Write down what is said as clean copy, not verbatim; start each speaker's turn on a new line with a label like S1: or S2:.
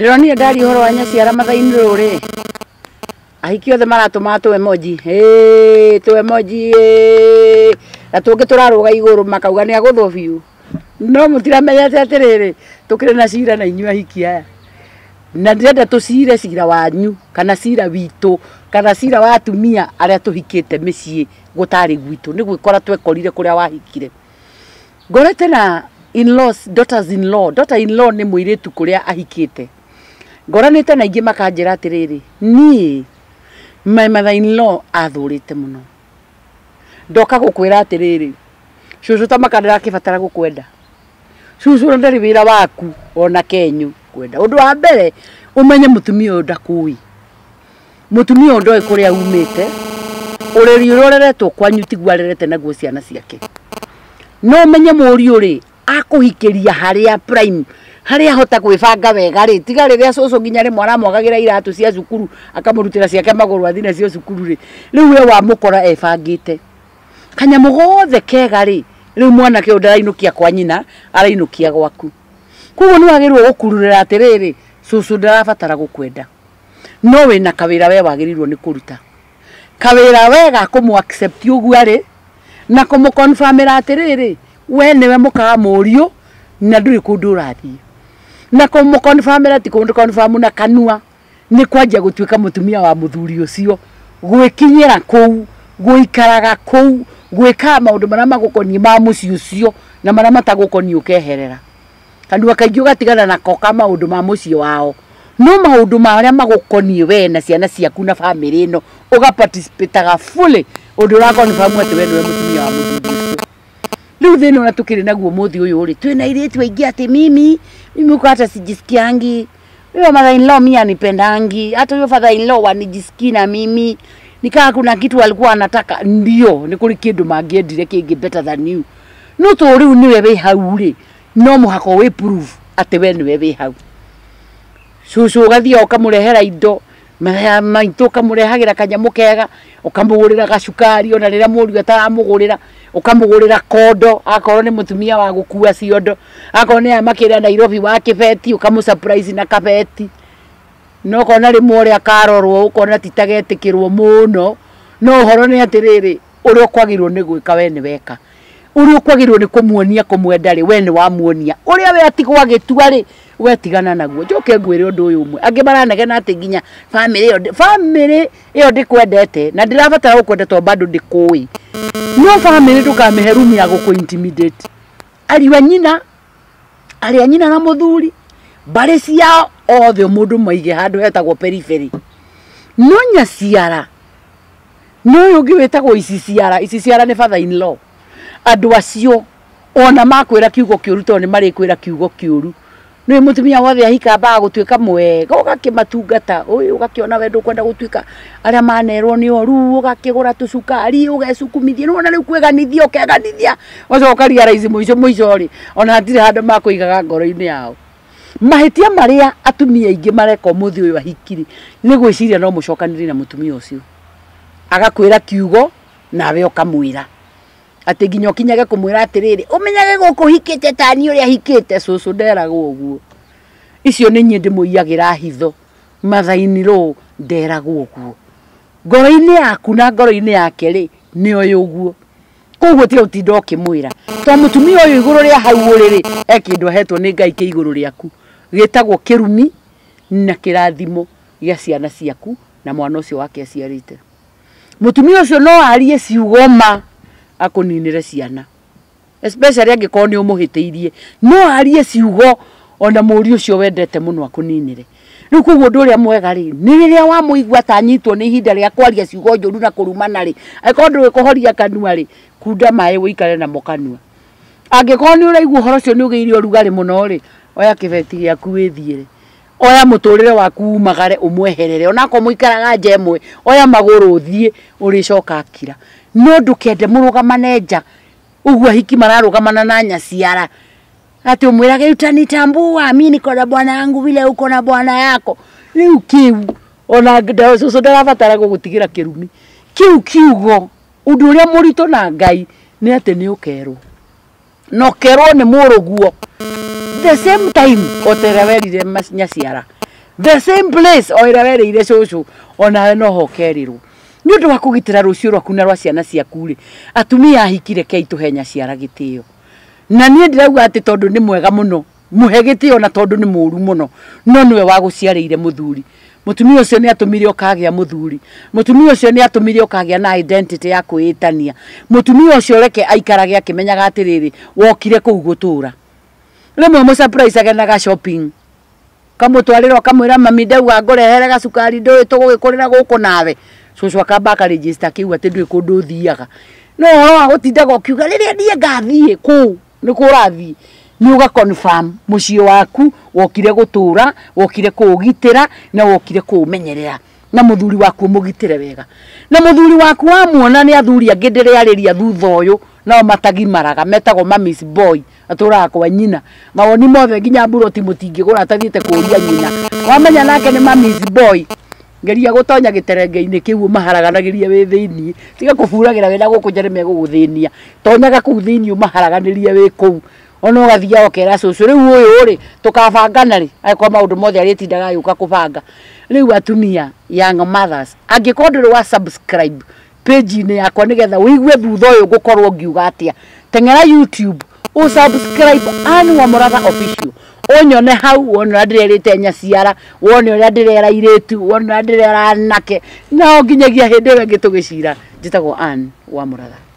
S1: Ndĩronire ndaria ũhoro wa nyaciara mathaa-inĩ rũrũ rĩ, ahiki othe maratũma tũ emoji, ĩĩ tũ emoji ĩĩ, na tũngĩ tũrarũga igũrũ makauga nĩ agũthwo biũ. No mũtiramenyete atĩrĩrĩ, tũkĩrĩ na cira na inyuĩ ahiki aya. Na ndĩrenda tũcire cira wanyu kana cira witũ kana cira wa atumia arĩa tũhikĩte mĩciĩ gũtarĩ gwitũ, nĩ gwĩkora twekorire kũrĩa wahikire. Ngorete na in-laws, daughters in law, daughter in law nĩ mũirĩtu kũrĩa ahikĩte. Ngoranĩte na aingĩ makanjĩra atĩrĩrĩ, niĩ my mother in law athũrĩte mũno. Ndoka gũkwĩra atĩrĩrĩ, cũcũ ta maka ndĩrakĩbatara gũkwenda. Cũcũ ona ndarĩ wĩra waku ona kenyu kwenda. Ũndũ wa mbere ũmenye mũtumia ũyũ ndakũĩ. Mũtumia ũyũ ndoĩ kũrĩa umĩte, ũreri ũrĩa ũreretwo kwanyu tiguo arerete naguo ciana ciake. No ũmenye mũriũ rĩ, akũhikĩria harĩa prime, harĩa ahota gwĩbanga wega rĩ, tiga rĩrĩa cũcũ nginya rĩmwe aramwagagĩra iratũ cia cukuru akamũrutĩra ciake magũrũ athiĩ nacio cukuru rĩ, rĩu we wamũkora ebangĩte. Kanyamũ gothe kega rĩ, rĩu mwanake ũyũ ndarainũkia kwa nyina, arainũkia gwaku. Koguo nĩ wagĩrĩirwo gũkururĩra atĩrĩrĩ, cũcũ ndarabatara gũkwenda. No wĩna kawĩra we wagĩrĩirwo nĩ kũruta. Kawĩra we ga kũmũ accept ũguo arĩ, na kũmũ confirmĩra atĩrĩrĩ, we nĩwe mũka wa mũriũ na ndũrĩ kũndũ ũrathiĩ. Na kũmũ confirmĩra ti kũmũ confirm na kanua, nĩ kwanjia gũtuĩka mũtumia wa mũthuri ũcio, gwĩkinyĩra kũu, gũikaraga kũu, gwĩkaga maũndũ marĩa magũkoniĩ ma mũciĩ ũcio na marĩa matagũkoniĩ ũkeherera. Kanua kaingĩ ũgatigana nako ka maũndũ ma mũciĩ wao, no maũndũ marĩa magũkoniĩ we na ciana ciaku na bamĩrĩ ĩno ũga participate fully ũndũ ũra confirm atĩ we nĩwe mũtumia wa mũthuri ũcio. Rĩu thĩna ũrĩa tũkĩrĩ naguo ũmũthĩ ũyũ rĩ, twĩna airĩtu aingĩ atĩ mimi mimi huko hata sijisikiangi, huyo mother in law mimi anipendangi, hata huyo father in law wanijisikii na mimi nikaa kuna kitu alikuwa anataka. Ndio nĩ kũrĩ kĩndũ mangĩendire kĩngĩ better than you, no to rĩu nĩwe wĩ hau rĩ, no mũhaka wĩ prove atĩ we nĩwe wĩ hau. Cũcũ ũgathiĩ ũkamũrehera indo, maitũ ũkamũrehagĩra kanyamũ kega, ũkamũgũrĩra gacukari ona rĩrĩa mũriũ ataramũgũrĩra, ũkamũgũrĩra kondo akorwo nĩ mũtumia wa gũkua ciondo, akorwo nĩ aya makĩrĩa Nairobi wa kĩbeti ũkamũ surprise na kabeti. No ũkona rĩmwe ũrĩa karorwo ũkona ti ta getĩkĩrwo mũno, no ũhoro nĩ atĩrĩrĩ, ũrĩa ũkwagĩrĩirwo nĩ gwĩka we nĩ weka. Ũrĩa ũkwagĩrĩirwo nĩ kũmuonia kũmwenda rĩ, we nĩ wamuonia. Ũrĩa we atigwo agĩtua rĩ, we tigana naguo. Njoke ngwĩre ũndũ ũyũ ũmwe, angĩ maranegena atĩ nginya bamĩrĩ ĩyo, bamĩrĩ ĩyo ndĩkwendete na ndĩrabatara gũkwenda tondũ bado ndĩkũĩ. No bamĩrĩ ndũkamĩhe room ya gũkũ intimidate. Ariũ a nyina, arĩ a nyina na mũthuri, mbarĩ ciao othe mũndũ maige handũ hetagwo periphery. No nyaciara, no ũyũ ũngĩ wĩtagwo iciciara, iciciara nĩ father in law. Andũ acio ona makwĩra kiugo kĩũru tondũ nĩ marĩkwĩra kiugo kĩũru. Nĩ mũtumia wothe ahika ambaga gũtuĩka mwega, ũgakĩmatungata, ũyũ ũgakĩona we ndũkwenda gũtuĩka arĩa manerwo nĩ oru, ũgakĩgũra tũcukari, ũgecukumithia, nĩwona rĩu kwĩganithia ũkeganithia, ũgacoka ũka realize mũico mũico rĩ, ona hatirĩ handũ makũigaga ngoro-inĩ yao. Mahĩtia marĩa atumia aingĩ mareka ũmũthĩ ũyũ ahiki rĩ, nĩ gwĩciria no mũcokanĩrie na mũtumia ũcio. Agakwĩra kiugo nawe ũkamwĩra. Atĩ nginya ũkinyage kũmwĩra atĩrĩrĩ, ũmenyage gũkũ hikĩte ta niĩ ũrĩa hikĩte, cũcũ nderagwo ũguo. Icio nĩ niĩ ndĩmũiyagĩra hitho, mother in law nderagwo ũguo. Ngoro-inĩ yaku na ngoro-inĩ yake rĩ, nĩ oĩ ũguo. Koguo tiga gũtinda ũkĩmwĩra. Tondũ mũtumia ũyũ igũrũ rĩa hau ũrĩ rĩ, he kĩndũ ahetwo nĩ Ngai kĩ igũrũ rĩaku, gĩtagwo kĩrumi na kĩrathimo gĩa ciana ciaku na mwana ũcio wake aciarĩte. Mũtumia ũcio no arie ciugo ma akũninĩre ciana, especially angĩkorwo nĩ ũmũhĩtĩirie, no arie ciugo ona mũriũ ũcio wendete mũno akũninĩre. Rĩu koguo ũndũ ũrĩa mwega rĩ, nĩ rĩrĩa wamũigua ta anyitwo nĩ ihinda rĩa kwaria ciugo njũru na kũrumana rĩ, angĩkorwo ndũĩ kũhoria kanua rĩ, kunda maĩ ũikare namo kanua. Angĩkorwo nĩ ũraigua ũhoro ũcio nĩ ũgĩire ũrugarĩ mũno rĩ, oya kĩbeti gĩaku wĩthiĩre. Oya mũtũrĩre waku umagare ũmweherere, onakorwo mũikaraga nja ĩmwe, oya magũrũ ũthiĩ, ũrĩcoka akira. No ndũkende mũrũgamane nja, ũguo ahiki mararũgamana na nyaciara, atĩ ũmwĩrage utanitambua mi niko na bwana yangu vile uko na bwana yako. Rĩu kĩu ona cũcũ ndarabatara gũgũtigĩra kĩrumi. Kĩu kiugo ũndũ ũrĩa mũritũ na Ngai nĩ atĩ nĩ ũkerwo. Na ũkerwo nĩ mũrũguo. The same time o ta ũrĩa werire nyaciara. The same place o ĩrĩa werĩire cũcũ, onawe noho ũkerĩrwo. Nĩ ũndũ wa kũgitĩra rũciũ rwaku na rwa ciana ciaku rĩ, atumia ahiki rekei tũhe nyaciara gĩtĩo. Na niĩ ndirauga atĩ tondũ nĩ mwega mũno, mũhe gĩtĩo na tondũ nĩ mũru mũno, no nĩwe wagũciarĩire mũthuri. Mũtumia ũcio nĩ atũmire ũkagĩa mũthuri. Mũtumia ũcio nĩ atũmire ũkagĩa na identity ya kwĩĩtania. Mũtumia ũcio reke aikarage akĩmenyaga atĩrĩrĩ, wokire kũu gũtũra. Rĩmwe mũ surprise na ga shopping. Kamũtwarĩra ũkamwĩra mami ndauga ngũrehere gacukari ndũĩ tũgũgĩkũrĩra gũkũ nawe. Cũcũ akamba akaregister akĩigua atĩ ndũĩ kũndũ ũthiaga. No ũhoro wa gũtindaga ũkiuga rĩrĩa niĩ ngathiĩ kũu nĩkũ ũrathiĩ, nĩ ũga confirm mũciĩ waku wokire gũtũra, wokire kũũgitĩra na wokire kũũmenyerera. Na mũthuri waku ũmũgitĩre wega. Na mũthuri waku wamuona nĩ athuri angĩ ndĩrĩarĩria thutha ũyũ, nao matagimaraga, metagwo mamiss boy, atũraga kwa nyina. Mawoni mothe nginya mburoti mũtingĩgũra atathiĩte kũria nyina. Wamenya nake nĩ mamiss boy, geria gũtonya gĩterenge-inĩ kĩu ũmaharaganagĩrie wĩ thĩiniĩ. Tiga kũburagĩra wĩna gũkũ nja nĩmegũgũthĩnia. Tonyaga kũu thĩiniĩ ũmaharaganĩrie wĩ kũu. Ona ũgathiaga ũkera cũcũ rĩu ũyũ rĩ tũkabangana rĩ, angĩkorwo maũndũ mothe arĩtindaga agĩũka kũbanga. Rĩu atumia, young mothers, angĩkorwo ndũrĩ wa subscribe page-inĩ yakwa nĩgetha ũigue thutha ũyũ ngũkorwo ngiuga atĩa, teng'era YouTube ũsubscribe Ann wa Mũratha Official, ũnyone hau, wone ũrĩa ndĩrerĩte nyaciara, wone ũrĩa ndĩrera airĩtu, wone ũrĩa ndĩrera anake, nao nginyagia hĩndĩ ĩyo ĩngĩ tũgĩcira. Njĩtagwo Ann wa Mũratha.